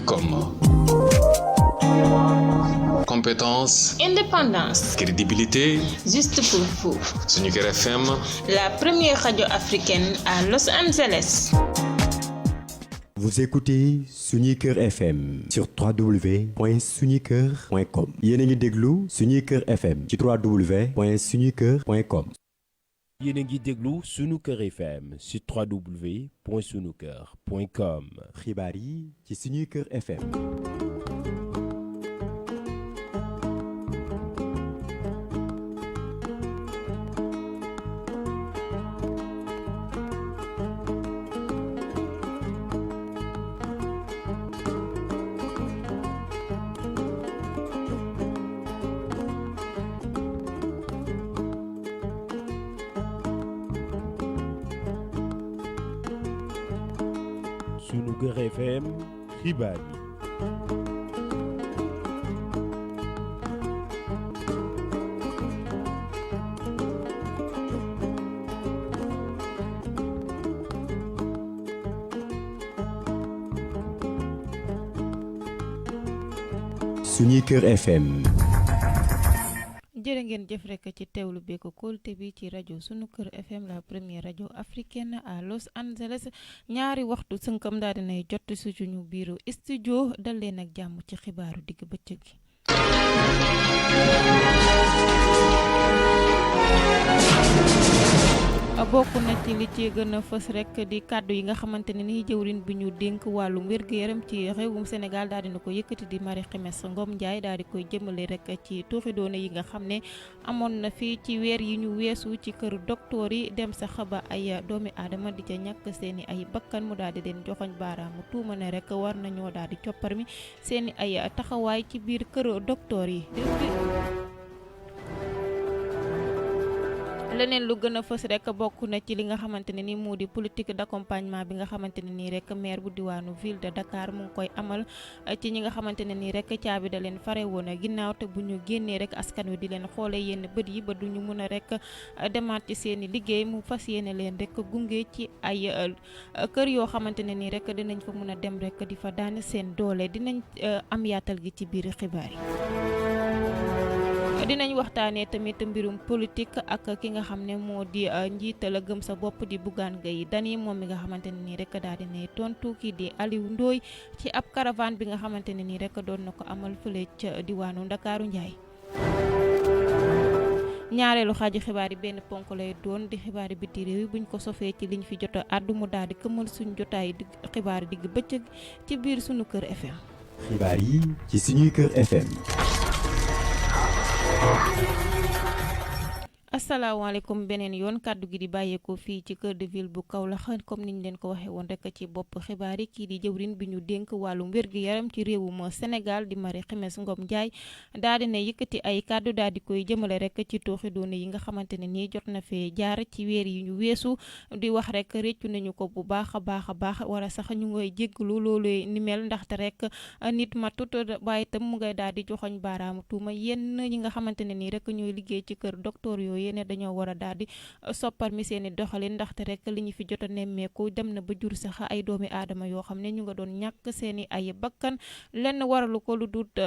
Comme compétence, indépendance, crédibilité, juste pour vous. Sunuker FM, la première radio africaine à Los Angeles. Vous écoutez Sunuker FM sur www.sunuker.com. Yéen a ngi déglu Sunuker FM ci www.sunuker.com. Yéen a ngi déglu Sunuker FM ci www.sunuker.com. Xibaar yi ci Sunuker FM. Sunuker FM xibaar yi. Sunuker FM. jërë ngeen jëf rek ci teewlu beeko kóolte bi ci rajo Sunuker FM la première rajo africaine à Los Angeles ñaari waxtu sënkam daal dinay jot suñu biiru studio dal leen ak jàmm ci xibaaru digg bëccëg gi. bokk na ci li ci gën a fës rek di kàddu yi nga xamante ne ni jëwriñ bi ñu dénk wàllum wér-gu-yaram ci réewum Sénégal daal dina ko yëkkati di Marie Khemesse Ngom Ndiaye daal di koy jëmale rek ci tuuxi doona yi nga xam ne amoon na fii ci weer yi ñu weesu ci kër docteur yi dem sax ba ay doomi aadama di ca ñàkk seeni ay bakkan mu daal di leen joxoñ baaraamu tuuma ne rek war nañoo daal di coppar mi seeni ay taxawaay ci biir kër docteur yi. leneen lu gën a fës rek bokk na ci li nga xamante ne ni moo di politique d'accompagnement bi nga xamante ne nii rek maire bu diwaanu ville de Dakar mu ngi koy amal ci ñi nga xamante ne nii rek caabi da leen fare woon a ginnaaw te bu ñu génnee rek askan wi di leen xoole yenn bët yi ba duñu mën a rek demaat ci seen i liggéey mu fas yéene leen rek gunge ci ay kër yoo xamante ne nii rek dinañ fa mën a dem rek di fa daan seen doole dinañ am yaatal gi ci biir xibaar yi. dinañ waxtaanee tamit mbirum politique ak ki nga xam ne moo di njiital gëm sa bopp di Bougane Gueye Dany moom mi nga xamante ne nii rek daal di ne tontu kii di Aliou Ndoye ci ab caravane bi nga xamante ne nii rek doon na ko amal fële ca diwaanu Ndakaaru Njaay. ñaareelu xaaju xibaar yi benn ponk lay doon di xibaari biti réew yi buñ ko sofee ci liñ fi jot a àddu mu daal di këmmal suñ jotaay xibaar digg bëccëg ci biir Sunuker FM. xibaar yi ci Sunuker FM. asalaamaaleykum beneen yoon kàddu gi di bàyyeekoo fii ci cœur de ville bu Kaolack comme niñ leen ko waxee woon rek ci bopp xibaar yi kii di jëwriñ bi ñu dénk wàllum wér-gu-yaram ci réewum Sénégal di Marie Khemesse Ngom Ndiaye daal di ne yëkkati ay kàddu daal di koy jëmale rek ci tooxi doone yi nga xamante ne nii jot na fee jaar ci weer yi ñu weesu di wax rek réccu nañu ko bu baax a baax wala sax ñu ngay jéggalu loolu ni mel ndaxte rek nit matut waaye itam mu ngay daal di joxoñ baaraamu tuuma yenn ñi nga xamante ne nii rek ñooy liggéey ci kër docteur yooyu yéene dañoo war a daal di soppar mi seeni doxalin ndaxte rek li ñu fi jot a nemmeeku dem na ba jur sax ay doomi aadama yoo xam ne ñu nga doon ñàkk seeni ay bakkan lenn waralu ko lu dut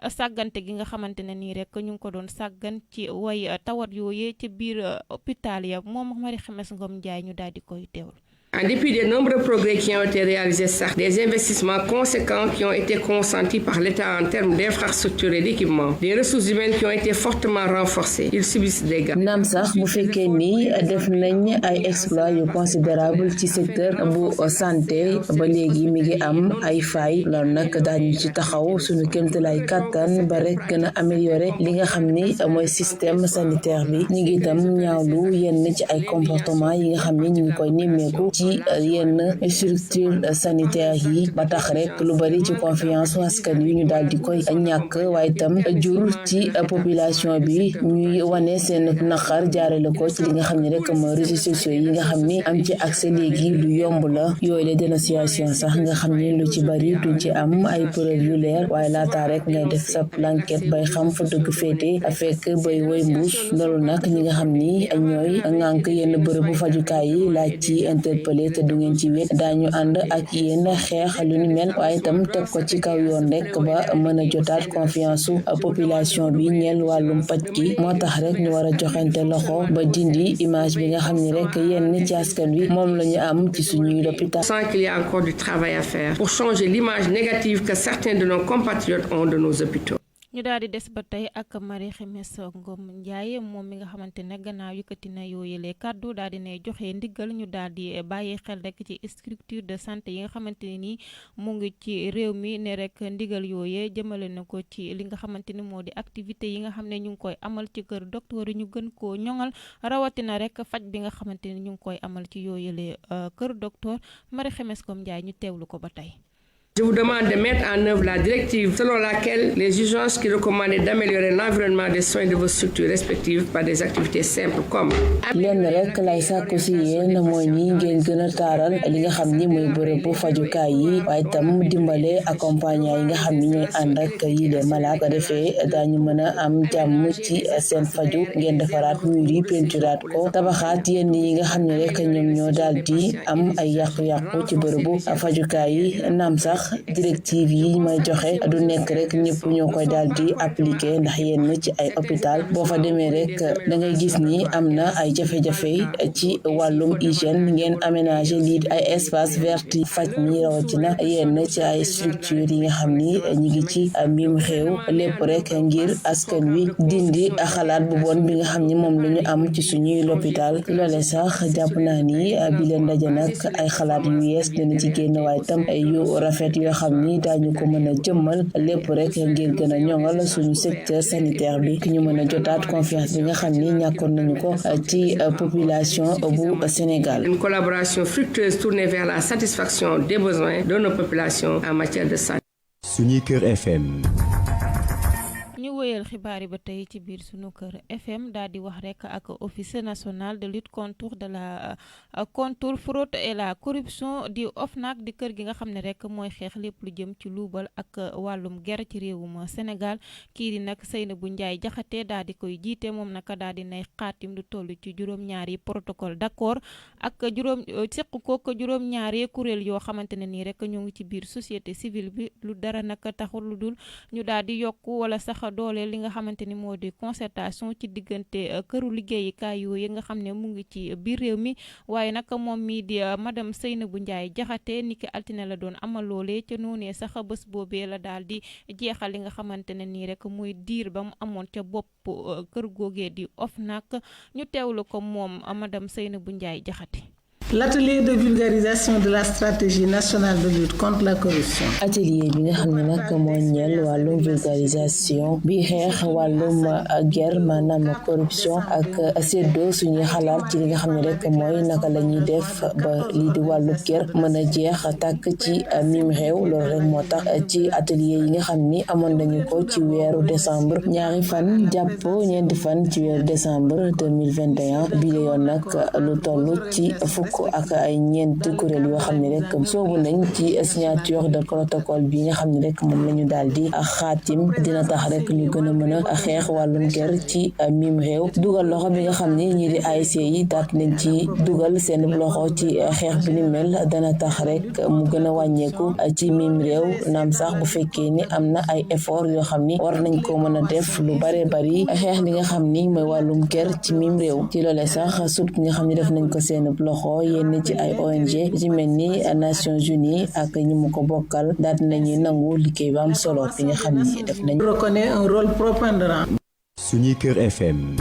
sàggante gi nga xamante ne nii rek ñu ngi ko doon sàggan ci way tawat yooyee ci biir hôpital ya moom Marie Khemesse Ngom Ndiaye ñu daal di koy teewul. En dépit des nombreux progrès qui ont été réalisés, des investissements conséquents qui ont été consentis par l'État en termes d'infrastructures et d'équipements, des ressources humaines qui ont été fortement renforcées, ils subissent des gains. naam sax bu fekkee ni def nañ ay exploits yu considérable ci secteur bu santé ba léegi mi ngi am ay failles loolu nag daañu ci taxaw suñu kéemtalaay kàttan ba rek gën a améliorer li nga xam ni mooy système sanitaire bi ñu ngi itam ñaawlu yenn ci ay comportement yi nga xam ni ñu ngi koy nemmeeku ci yenn structure sanitaire yi ba tax rek lu bari ci confiance askan wi ñu daal di koy ñàkk waaye itam jur ci population bi ñuy wane seen naqar jaarale ko ci li nga xam ne rek mooy réseaux sociaux yi nga xam ni am ci accès léegi lu yomb la yooyu la dénonciation sax nga xam ne lu ci bari duñ ci am ay preuve yu leer waaye laata rek ngay def sa enquête bay xam fa dëgg féete fekk bay woy mbuus loolu nag ñi nga xam ni ñooy ŋànk yenn bërëbu fajukaay yi laaj ci jàppale te du ngeen ci wét daañu ànd ak yéen xeex lu ni mel waaye itam teg ko ci kaw yoon rek ba mën a jotaat confiance su population bi ñeel wàllum paj gi moo tax rek ñu war a joxante loxo ba dindi image bi nga xam ne rek yenn ci askan wi moom la ñu am ci suñuy l'hôpital. Sans qu'il y a encore du travail à faire pour changer l'image négative que certains de nos compatriotes ont de nos hôpitaux. ñu daal di des ba tey ak Marie Khemesse Ngom Ndiaye moom mi nga xamante ne gannaaw yëkkati na yooyulee kàddu daal di ne joxe ndigal ñu daal di bàyyi xel rek ci structure de santé yi nga xamante ne nii mu ngi ci réew mi ne rek ndigal yooyee jëmale na ko ci li nga xamante ni moo di activité yi nga xam ne ñu ngi koy amal ci kër docteur yi ñu gën koo ñoŋal rawatina rek faj bi nga xamante ni ñu ngi koy amal ci yooyulee kër docteur Marie Khemesse Ngom Ndiaye ñu teewlu ko ba tey. Je vous demande de mettre en œuvre la directive selon laquelle les urgences qui recommandent d'améliorer l'environnement des soins de vos structures respectives par des activités simples comme. lenn rek lay sàkku si yéen mooy ñi ngeen gën a taaral li nga xam ni mooy bërëbu fajukaay yi waaye tam dimbale accompagnant yi nga xam ni ñooy ànd ak yile malade ko defee daañu mën a am jàmm ci seen faju ngeen defaraat mur yi peinturaat ko tabaxaat yenn yi nga xam ne rek ñoom ñoo daal di am ay yàqu-yàqu ci bërëbu fajukaay yi naam sax directive yi may joxe du nekk rek ñëpp ñoo koy daal di appliquer ndax yenn ci ay hôpital boo fa demee rek da ngay gis ni am na ay jafe-jafe ci wàllum hygiène ngeen aménager lii ay espace vert faj mi rawatina yenn ci ay structure yi nga xam ni ñu ngi ci mbim xew lépp rek ngir askan wi dindi xalaat bu bon bi nga xam ni moom la ñu am ci suñuy l'hôpital loole sax jàpp naa ni bi leen ndaje nag ay xalaat yu yees dina ci génn waaye tam yu rafet yoo xam ni daañu ko mën a jëmmal lépp rek ngir gën a ñoŋal suñu secteur sanitaire bi ñu mën a jotaat confiance bi nga xam ni ñàkkoon nañu ko ci population bu Sénégal. Une collaboration fructueuse tournée vers la satisfaction des besoins de nos populations en matière de santé. Suñuy Kër FM. ñu wëyal xibaar yi ba tey ci biir sunu kër FM daal di wax rek ak office national de lutte contre fraude et la corruption di OFNAC di kër gi nga xam ne rek mooy xeex lépp lu jëm ci luubal ak wàllum ger ci réewum Sénégal kii di nag Seynabou Ndiaye Diakhaté daal di koy jiite moom naka daal di nay xaatim lu toll ci juróom-ñaari protocole d'accord ak seq kook juróom-ñaari kuréel yoo xamante ne nii rek ñoo ngi ci biir société civile bi lu dara nag taxul lu dul ñu daal di yokku wala sax doole li nga xamante ni moo di concertation ci diggante këru liggéeyukaay yooyu nga xam ne mu ngi ci biir réew mi waaye nag moom mii di madame Seynabou Ndiaye Diakhaté niki altine la doon amal loolee ca noonee sax bés boobee la daal di jeexal li nga xamante ne nii rek muy diir ba mu amoon ca bopp kër googee di OFNAC ñu teewlu ko moom madame Seynabou Ndiaye Diakhaté. L'atelier de vulgarisation de la stratégie nationale de lutte contre la corruption. atelier bi nga xam ne nag moo ñeel wàllum vulgarisation bi xeex wàllum guerre maanaam corruption ak séddoo suñuy xalaat ci li nga xam ne rek mooy naka la ñuy def ba lii di wàllu guerre mën a jeex tàkk ci mim réew loolu rek moo tax ci atelier yi nga xam ni amoon nañu ko ci weeru décembre ñaari fan jàpp ñeenti fan ci weeru décembre 2021 bi la yoon nag lu toll ci fukk ak ay ñeent kuréel yoo xam ne rek soobu nañ ci signature de protocole bi nga xam ne rek moom la ñu daal di xaatim dina tax rek ñu gën a mën a xeex wàllum guerre ci mim réew dugal loxo bi nga xam ne ñii di ASC yi daat nañ ci dugal seen loxo ci xeex bi ni mel dana tax rek mu gën a wàññeeku ci mim réew naam sax bu fekkee ni am na ay effort yoo xam ni war nañ ko mën a def lu bare bari xeex li nga xam ni mooy wàllum guerre ci mim réew ci loole sax sut nga xam ni def nañ ko seen loxo yenn ci ay ONG ci mel ni Nations Unies ak ñi mu ko bokkal daal nañuy nangu liggéey bu am solo bi nga xam ni def nañ reconnaît un rôle prépondérant. Suñuy Kër FM.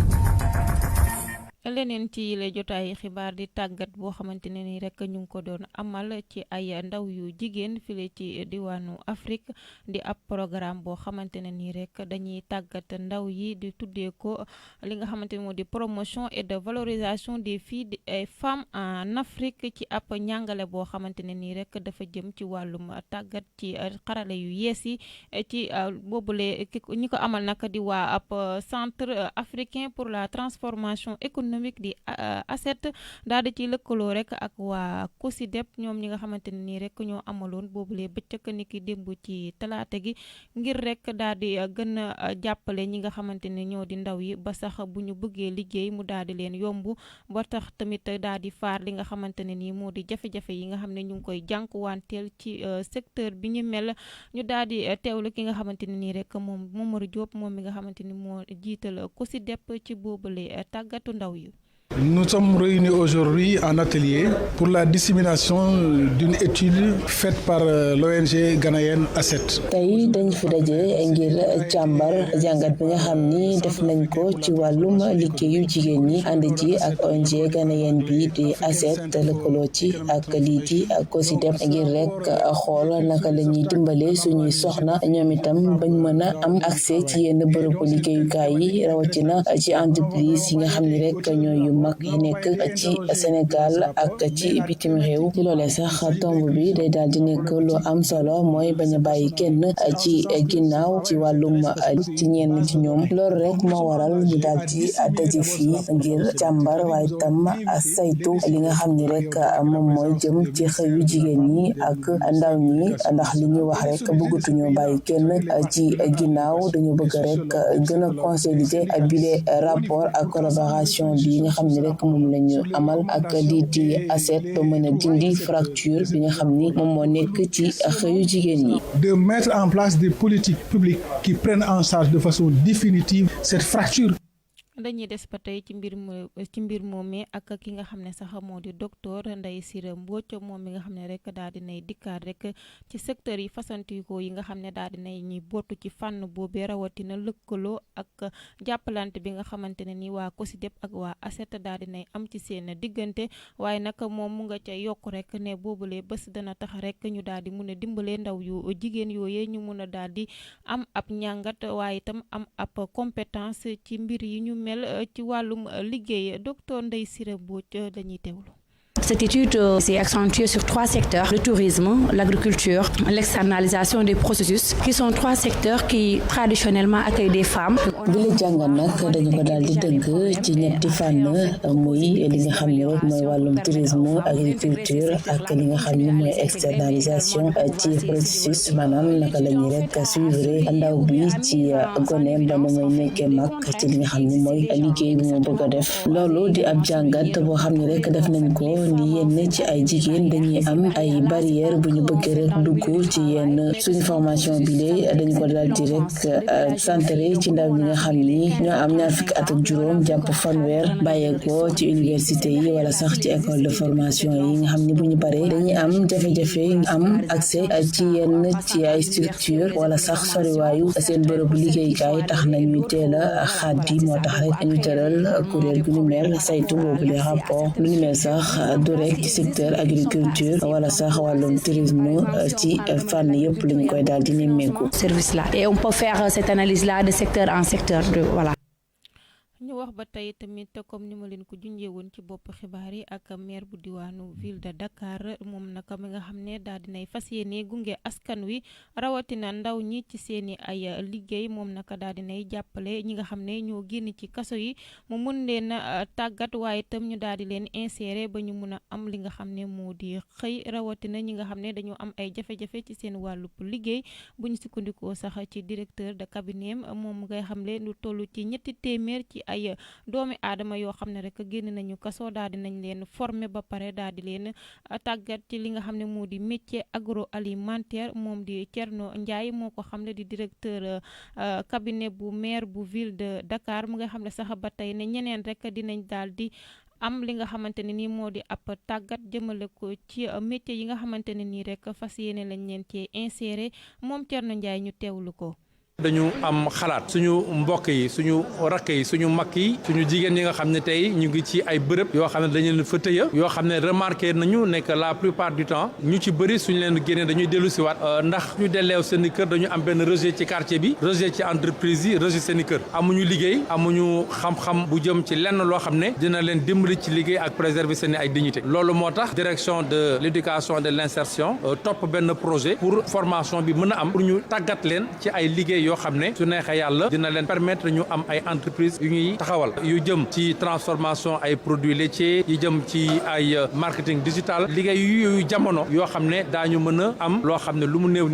leneen ci yile jotaay xibaar di tàggat boo xamante ne ni rek ñu ngi ko doon amal ci ay ndaw yu jigéen file ci diwaanu Afrique di ab programme boo xamante ne ni rek dañuy tàggat ndaw yi di tuddee ko li nga xamante ne moo di promotion et de valorisation des filles et femmes en Afrique ci ab njàngale boo xamante ne ni rek dafa jëm ci wàllum tàggat ci xarale yu yees yi ci boobule ñi ko amal nag di waa ab centre africain pour la transformation économique économique di ASET daal di ci lëkkaloo rek ak waa COSYDEP ñoom ñi nga xamante ne nii rek ñoo amaloon boobulee bëccëg ni ki démb ci talaata gi ngir rek daal di gën a jàppale ñi nga xamante ne ñoo di ndaw yi ba sax bu ñu bëggee liggéey mu daal di leen yomb ba tax tamit daal di faar li nga xamante ne nii moo di jafe-jafe yi nga xam ne ñu ngi koy jànkuwanteel ci secteur bi ñu mel ñu daal di teewlu ki nga xamante ne nii rek moom Mamadou Diop moom mi nga xamante ni moo jiital COSYDEP ci boobule tàggatu ndaw yi. Nous sommes réunis aujourd'hui en atelier pour la dissémination d'une étude faite par l'ONG ghanéenne ASET. tey dañ fi daje ngir càmbar jàngat bi nga xam ni def nañ ko ci wàllum liggéeyu jigéen ñi ànd ci ak ONG ghanéenne bi di ASET lëkkaloo ci ak lii di COSYDEP ngir rek xool naka la ñuy dimbale suñuy soxna ñoom itam bañ mën a am accès ci yenn bërëbu liggéeyukaay yi rawatina ci entreprise yi nga xam ni rek ñooy mag yi nekk ci Sénégal ak ci bitim réew ci loolee sax tomb bi day daal di nekk lu am solo mooy bañ a bàyyi kenn ci ginnaaw ci wàllum ci ñenn ci ñoom loolu rek moo waral ñu daal di daje fii ngir càmbar waaye tam saytu li nga xam ni rek moom mooy jëm ci xëyu jigéen ñi ak ndaw ñi ndax li ñuy wax rek bëggatuñoo bàyyi kenn ci ginnaaw dañu bëgg rek gën a consolider bile rapport ak collaboration bi nga xam ni rek moom lañu amal ak lii di ASET ba mën a dindi fracture bi nga xam ni moom moo nekk ci xëyu jigéen ñi. De mettre en place des politiques publiques qui prennent en charge de façon définitive cette fracture. dañuy des ba tey ci mbir moomee ak ki nga xam ne sax moo di docteur Ndeye Sira Mbodj moom mi nga xam ne rek daal dinay dikkaat rek ci secteur yi fasantikoo yi nga xam ne daal dinay ñuy bootu ci fànn boobee rawatina lëkkaloo ak jàppalante bi nga xamante ne ni waa COSYDEP ak waa ASET daal dinay am ci seen diggante waaye nag moom mu nga ca yokk rek ne boobulee bés dana tax rek ñu daal di mun a dimbalee ndaw yu jigéen yooyee ñu mun a daal di am ab ñàngat waaye itam am ab compétence ci mbir yi ñu mel ci wàllum liggéey docteur Ndeye Sira Mbodj dañuy teewlu. Cette étude s'est accentuée sur 3 secteurs, le tourisme, l'agriculture, l'externalisation des processus, qui sont 3 secteurs qui traditionnellement accueillent des femmes. bi la jàngat nag dañu ko daal di tëgg ci ñetti fànn muy li nga xam ne rek mooy wàllum tourisme agriculture ak li nga xam ne mooy externalisation ci processus maanaam naka la ñuy rek suivre ndaw bi ci goneem ba nu muy nekkee mag ci li nga xam ne mooy liggéey bi mu bëgg a def loolu di ab jàngat boo xam ne rek def nañ ko ni yenn ci ay jigéen dañuy am ay barrière bu ñu bëggee rek dugg ci yenn suñu formation bi lee dañu ko daal di rek centré ci ndaw ñi nga xam ni ñoo am 20 at ak juróom jàpp fanweer bàyyeekoo ci université yi wala sax ci école de formation yi nga xam ni bu ñu paree dañuy am jafe-jafe am accès ci yenn ci ay structure wala sax soriwaayu seen bërëbu liggéeykaay tax nañuy teel a xaddi moo tax rek ñu tëral kuréel gu ñu mel saytu boobu les rapport lu ñu mel sax du rek ci secteur agriculture wala sax wàllum tourisme ci fànn yëpp lañu koy daal di nemmeeku service là et on peut faire cette analyse là de secteur en secteur de voilà. ñu wax ba tey tamit comme ni ma leen ko junjee woon ci bopp xibaar yi ak maire bu diwaanu ville de Dakar moom nag mi nga xam ne daal dinay fas yéene gunge askan wi rawatina ndaw ñi ci seeni ay liggéey moom nag daal dinay jàppale ñi nga xam ne ñoo génn ci kaso yi mu mun leen tàggat waaye itam ñu daal di leen insérer ba ñu mun a am li nga xam ne moo di xëy rawatina ñi nga xam ne dañoo am ay jafe-jafe ci seen wàllub liggéey bu ñu sukkandikoo sax ci directeur de cabinet moom ngay xam le lu toll ci 3 téeméer ci ay doomi aadama yoo xam ne rek génn nañu kaso daal di nañ leen former ba pare daal di leen tàggat ci li nga xam ne moo di métier agroalimentaire moom di Thierno Ndiaye moo ko xam ne di directeur cabinet bu maire bu ville de Dakar mu nga xam ne sax ba tey ne ñeneen rek dinañ daal di am li nga xamante ne nii moo di ab tàggat jëmale ko ci métier yi nga xamante ne nii rek fas yéene lañ leen cee insérer moom Thierno Ndiaye ñu teewlu ko. dañu am xalaat suñu mbokk yi suñu rakk yi suñu mag yi suñu jigéen yi nga xam ne tey ñu ngi ci ay bërëb yoo xam ne dañu leen fa tëya yoo xam ne remarqué nañu ne que la plupart du temps ñu ci bëri suñu leen génnee dañuy dellu si waat ndax ñu delleew seen i kër dañu am benn rejet ci quartier bi rejet ci entreprise yi rejet seen i kër amuñu liggéey amuñu xam-xam bu jëm ci lenn loo xam ne dina leen dimbali ci liggéey ak préserver seen i ay dignité loolu moo tax direction de l'éducation et de l'insertion topp benn projet pour formation bi mën a am pour ñu tàggat leen ci ay liggéey yoo xam ne su neexee yàlla dina leen permettre ñu am ay entreprises yu ñuy taxawal yu jëm ci transformation ay produits laitiers yu jëm ci ay marketing digital liggéey yu jamono yoo xam ne daañu mën a am loo xam ne lu mu néew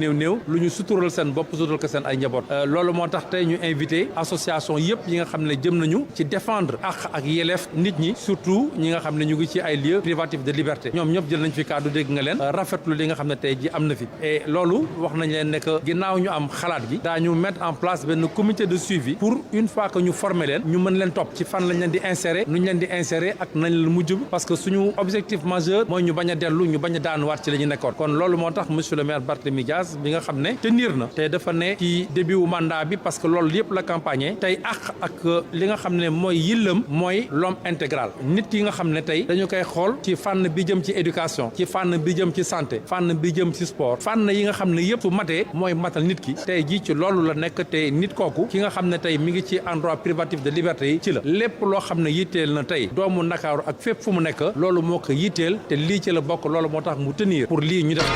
lu ñu sutural seen bopp sutural ko seen ay njaboot loolu moo tax tey ñu invité association yëpp yi nga xam ne jëm nañu ci défendre ak yelleef nit ñi surtout ñi nga xam ne ñu ngi ci ay lieux privatifs de liberté ñoom ñëpp jël nañ fi kàddu dégg nga leen rafetlu li nga xam ne tey ji am na fi et loolu wax nañ leen ne que ginnaaw ñu am xalaat gi daañu mettre en place benn comité de suivi pour une fois que ñu former leen ñu mën leen topp ci fan lañ leen di insérer nuñ leen di insérer ak nañ la mujj parce que suñu objectif majeur mooy ñu bañ a dellu ñu bañ a daanuwaat ci la ñu nekkoon kon loolu moo tax monsieur le maire Barthélémy Dias bi nga xam ne tenir na te dafa ne ci début wu mandat bi parce que loolu yëpp la campagne tey ak li nga xam ne mooy yillam mooy l'homme intégral nit ki nga xam ne tey dañu koy xool ci fànn bi jëm ci éducation ci fànn bi jëm ci santé fànn bi jëm ci sport fànn yi nga xam ne yëpp su matee mooy matal nit ki tey jii ci loolu la nekk te nit kooku ki nga xam ne tey mi ngi ci endroit privatif de liberté yi ci la lépp loo xam ne yitteel na tey doomu Ndakaaru ak fépp fu mu nekk loolu moo ko yitteel te lii ci la bokk loolu moo tax mu tenir pour lii ñu def.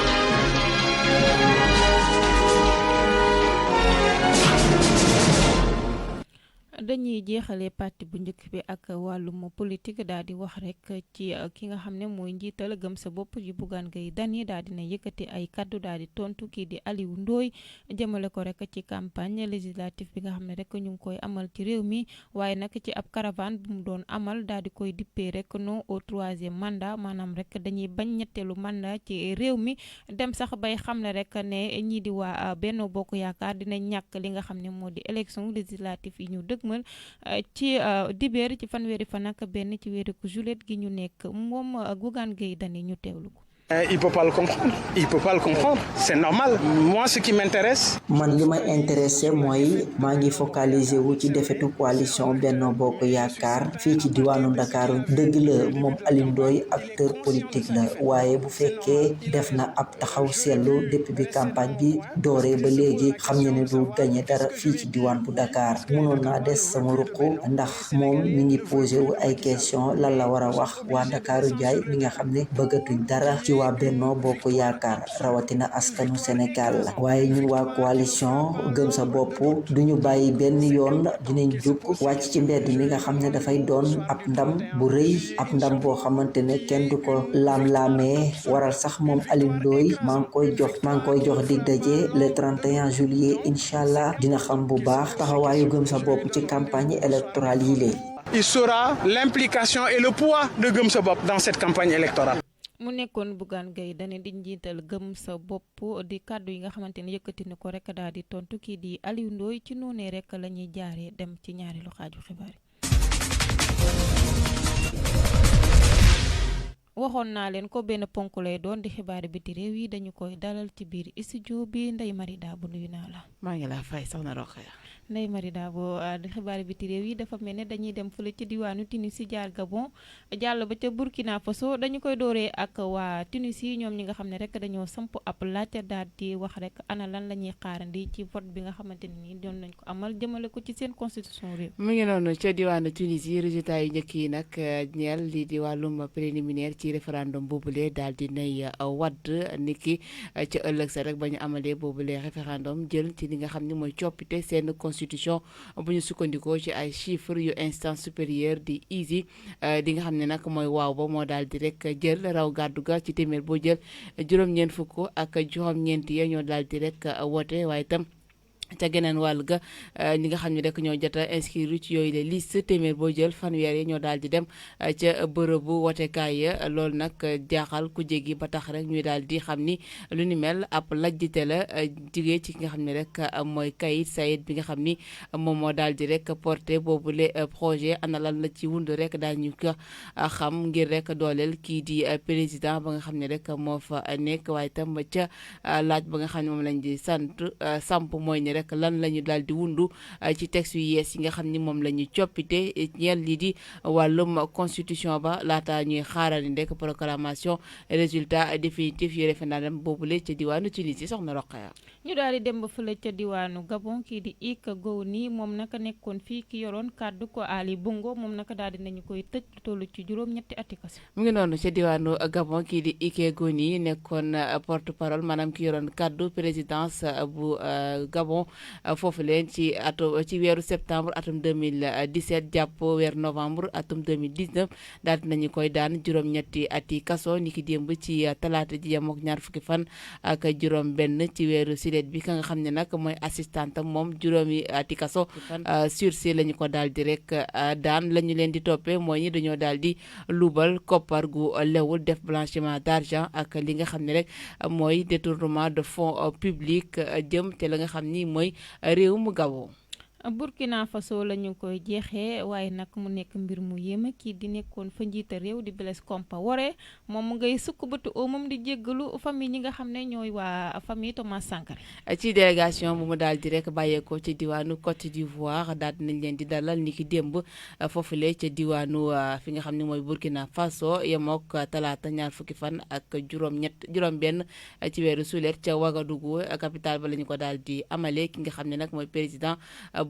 dañuy jeexalee parti bu njëkk bi ak wàllum politique daal di wax rek ci ki nga xam ne mooy njiital gëm sa bopp ji Bougane Gueye Dany daal dina yëkkati ay kaddu daal di tontu kii di Aliou Ndoye jëmale ko rek ci campagne législative bi nga xam ne rek ñu ngi koy amal ci réew mi waaye nag ci ab caravane bu mu doon amal daal di koy dippee rek non au 3e mandat maanaam rek dañuy bañ ñetteelu mandat ci réew mi dem sax bay xam ne rek ne ñii di waa Benno Bokk Yaakaar dina ñàkk li nga xam ne moo di élection législative yi ñu dëgmal ci dibéer ci fanweeri fan ak benn ci weeru juillet gi ñu nekk moom Bougane Gueye Dany ñu teewlu ko. Il peut pas le comprendre. Il peut pas le comprendre. C'est normal. Moi, ce qui m'intéresse. man li may intéressé mooy maa ngi focaliser wu ci defetu coalition Benno Bokk Yaakaar fii ci diwaanu Ndakaaru dëgg la moom Aliou Ndoye acteur politique la waaye bu fekkee def na ab taxaw seetlu depuis bi campagne bi dooree ba léegi xam ne ne du gagné dara fii ci diwaan bu Dakar mënoon naa des sama ruq ndax moom mi ngi posé wu ay question lan la war a wax waa Ndakaaru jaay mi nga xam ne bëggatuñ dara ci waa Benno Bokk Yaakaar rawatina askanu Sénégal la waaye ñun waa coalition gëm sa bopp duñu bàyyi benn yoon dinañ jug wàcc ci mbedd mi nga xam ne dafay doon ab ndam bu rëy ab ndam boo xamante ne kenn du ko laam-laamee waral sax moom Aliou Ndoye maa ngi koy jox dig daje le 31 juillet incha allah dina xam bu baax taxawaayu gëm sa bopp ci campagne électorale yi lee. Il saura l'implication et le poids de gëm sa bopp dans cette campagne électorale. mu nekkoon Bougane Gueye Dany di njiital gëm sa bopp di kàddu yi nga xamante ne yëkkati na ko rek daal di tontu kii di Aliou Ndoye ci noonee rek la ñuy jaaree dem ci ñaareelu xaaju xibaar yi. waxoon naa leen ko benn ponk lay doon di xibaari biti réew yi dañu koy dalal ci biir studio bi Ndeye Marie Dabo nuyu naa la. maa ngi laa fay soxna Rokhaya. Ndeye Marie Dabo di xibaari biti réew yi dafa mel ne dañuy dem fële ci diwaanu Tunisie jaar Gabon jàll ba ca Burkina Faso dañu koy dooree ak waa Tunisie ñoom ñi nga xam ne rek dañoo samp ab laajte daal di wax rek ana lan la ñuy xaarandi ci vote bi nga xamante ne nii doon nañ ko amal jëmale ko ci seen constitution réew. mu ngi noonu ca diwaanu Tunisie résultat yu njëkk yi nag ñeel lii di wàllum préliminaire ci référendum boobule daal di nay wadd niki ca ëllëg sa rek ba ñu amalee boobule référendum jël ci li nga xam ne mooy coppite seen constitution bu ñu sukkandikoo ci ay chiffres yu instance supérieure di ISI di nga xam ne nag mooy waaw ba moo daal di rek jël raw gàddu ga ci téeméer boo jël juróom-ñeent fukk ak juróom-ñeent ya ñoo daal di rek woote waaye itam ca geneen wàll ga ñi nga xam ne rek ñoo jot a inscrire ci yooyu les liste téeméer boo jël fanweer yi ñoo daal di dem ca bërëbu wotekaay ya loolu nag jaaxal ku jéggi ba tax rek ñuy daal di xam ni lu ni mel ab lajjite la jigee ci nga xam ne rek mooy Kayit Saïed bi nga xam ni moom moo daal di rek porté boobule projet ana lan la ci wund rek daal ñu ko xam ngir rek dooleel kii di président ba nga xam ne rek moo fa nekk waaye itam ca laaj ba nga xam ne moom lañ di samp mooy ni rek lan la ñu daal di wundu ci texte yu yees yi nga xam ni moom la ñu coppite ñeel lii di wàllum constitution ba laata ñuy xaarandi rek proclamation résultat définitif yu référendum boobule ca diwaanu Tunisie soxna Rokhaya. ñu daal di dem ba fële ca diwaanu Gabon kii di Ik Gowni moom naka nekkoon fii ki yoroon kàddu ko Ali Bongo moom naka daal di nañu koy tëj lu toll ci juróom-ñetti ati kaso. mu ngi noonu ca diwaanu Gabon kii di Ik Gowni nekkoon porte parole maanaam ki yoroon kàddu présidence bu Gabon foofu leen ci weeru septembre atum 2017 jàpp weeru novembre atum 2019 daal di nañu koy daan juróom-ñetti ati kaso niki démb ci talaata ji yam ak ñaar fukki fan ak juróom-benn ci weeru sulet bi ka nga xam ne nag mooy assistante moom juróomi ati kaso sursis lañu ko daal di rek daan la ñu leen di toppee mooy ñi dañoo daal di luubal koppar gu lewul def blanchiment d'argent ak li nga xam ne rek mooy détournement de fonds publics jëm te la nga xam ni mooy réew mu Gabon. Burkina Faso la ñu koy jeexee waaye nag mu nekk mbir mu yéeme kii di nekkoon fa njiita réew di Blaise Compaoré moom mu ngay sukk bëtu moom di jéggalu famille ñi nga xam ne ñooy waa famille Thomas Sankara. ci délégation bu mu daal di rek bàyyeekoo ci diwaanu Côte d'Ivoire daal di nañ leen di dalal ni ki démb foofule ca diwaanu fi nga xam ne mooy Burkina Faso yemook talaata ñaar fukki fan ak juróom-benn ci weeru sulet ca Ouagadougou capitale ba la ñu ko daal di amale ki nga xam ne nag mooy président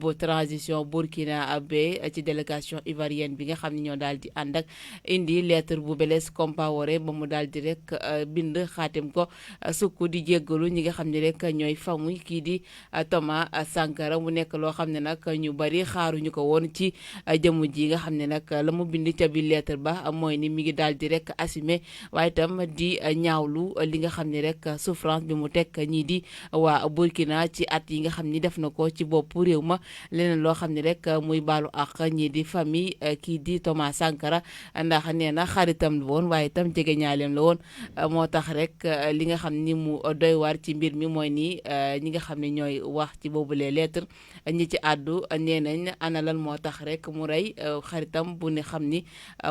bu transition burkinabé ci délégation ivoirienne bi nga xam ne ñoo daal di ànd ak indi lettre bu Blaise Compaoré ba mu daal di rek bind xaatim ko sukk di jéggalu ñi nga xam ne rek ñooy famu kii di Thomas Sankara mu nekk loo xam ne nag ñu bari xaaruñu ko woon ci jëmu ji nga xam ne nag la mu bind ca bi lettre ba mooy ni mi ngi daal di rek assumé waaye itam di ñaawlu li nga xam ne rek souffrance bi mu teg ñii di waa Burkina ci at yi nga xam ni def na ko ci bopp réew ma leneen loo xam ne rek muy baalu ak ñii di famille kii di Thomas Sankara ndax nee na xaritam la woon waaye itam jege ñaaleem la woon moo tax rek li nga xam ni mu doy waar ci mbir mi mooy nii ñi nga xam ne ñooy wax ci boobulee lettre ñi ci àddu nee nañ ana lan moo tax rek mu rey xaritam bu ne xam ni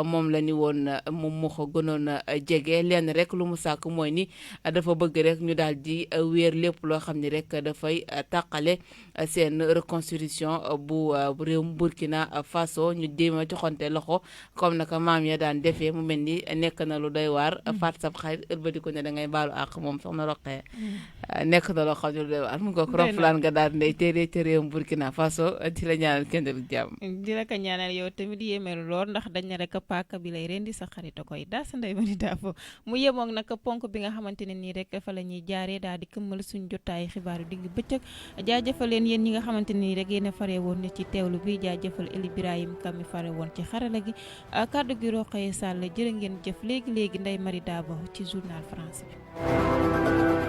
moom la ni woon moom moo ko gënoon jege lenn rek lu mu sàkk mooy ni dafa bëgg rek ñu daal di wéer lépp loo xam ni rek dafay tàqale seen reconstruction bu réewum Burkina Faso ñu jéem a joxante loxo comme naka maam ya daan defee mu mel ni nekk na lu doy waar faat sab xarit ëlbadi ko ne da ngay baalu àq moom soxna Roqee nekk na loo xam ne lu doy waar mu nga ko roplaan nga daal ndey téere ca réewum Burkina Faso di la ñaanal kenn du jàmm di la ko ñaanal yow tamit yéemeelu lool ndax dañ ne rek paaka bi lay rendi sa xarit a koy daas Ndeye Marie Dabo mu yemoog nag ponk bi nga xamante ne nii rek fa la ñuy jaaree daal di këmmal suñ jotaay xibaaru digg bëccëg jaajëfal leen yéen ñi nga xamante ne nii rek yéen a fare woon ne ci teewlu bi jaajëfal Eli Ibrahim Kami fare woon ci xarala gi kàddu gi Roqaye Sall jërë ngeen jëf léegi Ndeye Marie Dabo ci journal français bi